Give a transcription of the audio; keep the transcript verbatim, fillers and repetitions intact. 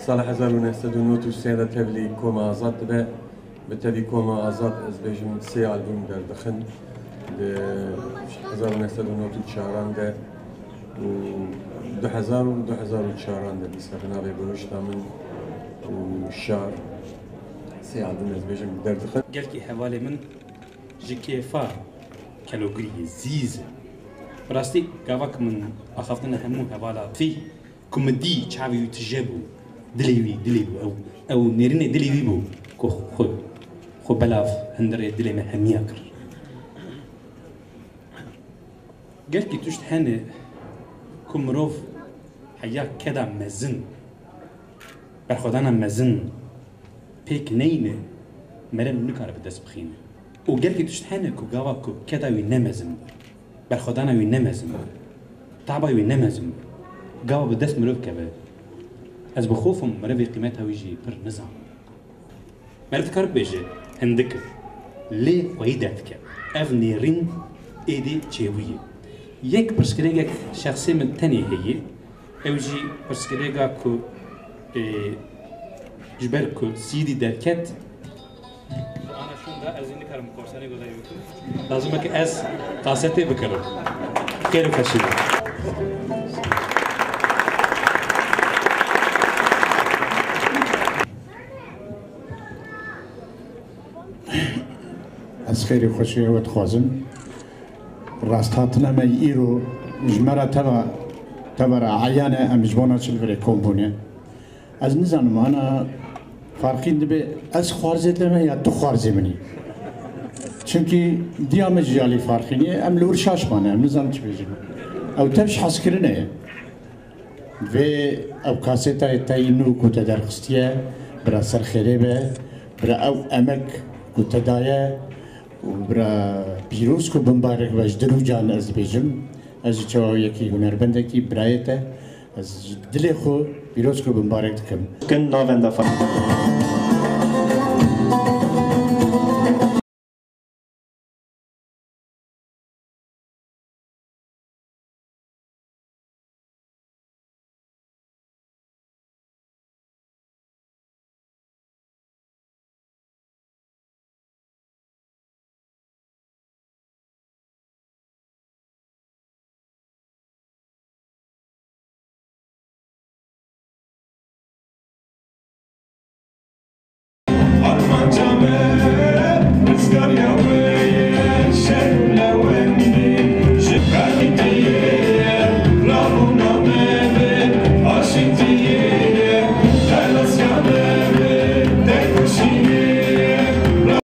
Sala hezar û neh sed û nod û sê de tevlî Koma Azad dibe. Bi tevî Koma Azad, ez bêjim, sê albûm derdixin. Di hezar û neh sed û nod û çaran de û du hezar û du hezar û çaran de dîsa bi navê Bihuşta Min û Şar sê albûm, ez bêjim, derdixin. Gelkî hevalê min ji kêfa kelogiriyê zîz e. Bi rastî gava ku min axaftina hemû hevala fî ku min dî çavê wî tije bû, dilê wî, dilê wî, ew, ew nêrînê dilê wî bû ku xwe, xwe belav hundirê dilê me hemiya kir. Gelkî tişt hene ku mirov heya keda mezin, berxwedana mezin pêk neyne, meriv nikare bi dest bixîne. Û gelkî tişt hene ku gava ku keda wî ne mezin be, berxwedana wî ne mezin be, taba wî ne mezin be, gava bi dest mirov keve, ez bi xofim mirivê qîmeta wî jî pir nizanim. Meriv dikare bibêje, hindik e, lê xweyî derdike. Ev nêrîn êdî çêbûye. Yek pirsgirêkek şexsê min tenê heye, ew jî pirsgirêka ku, ê, ji ber ku C D derket, ji ana şûnda ez ê nikarim korsanê godayê bikim. Lazim e ku ez kasetê bikirim. Xêr û xweşî be. Ez xêr û xweşiya we dixwazim. Rasthatina me îro ji me re teva, teva re eyan e, em ji bona çi li virê kom bûne. Ez nizanim, ana farqîn dibe ez xwarzê te me ya tu xwarzê min î. Çimkî diya me ji alî farqînê, em li wir şaş mane, em nizanin çi bêjin. Ew tev ji hezkirinê ye. Vê ew kasetayê te yî nû ku te derxistiye, bira ser xêrê be, bira ew emek ku te daye û bira pîroz ku bimbarek be ji dil û can ez dibêjim. Ez ji çawa yekî hunerbendekî birayê te, ez ji dilê xwe pîroz ku bimbarek dikim. Kin navenda Far.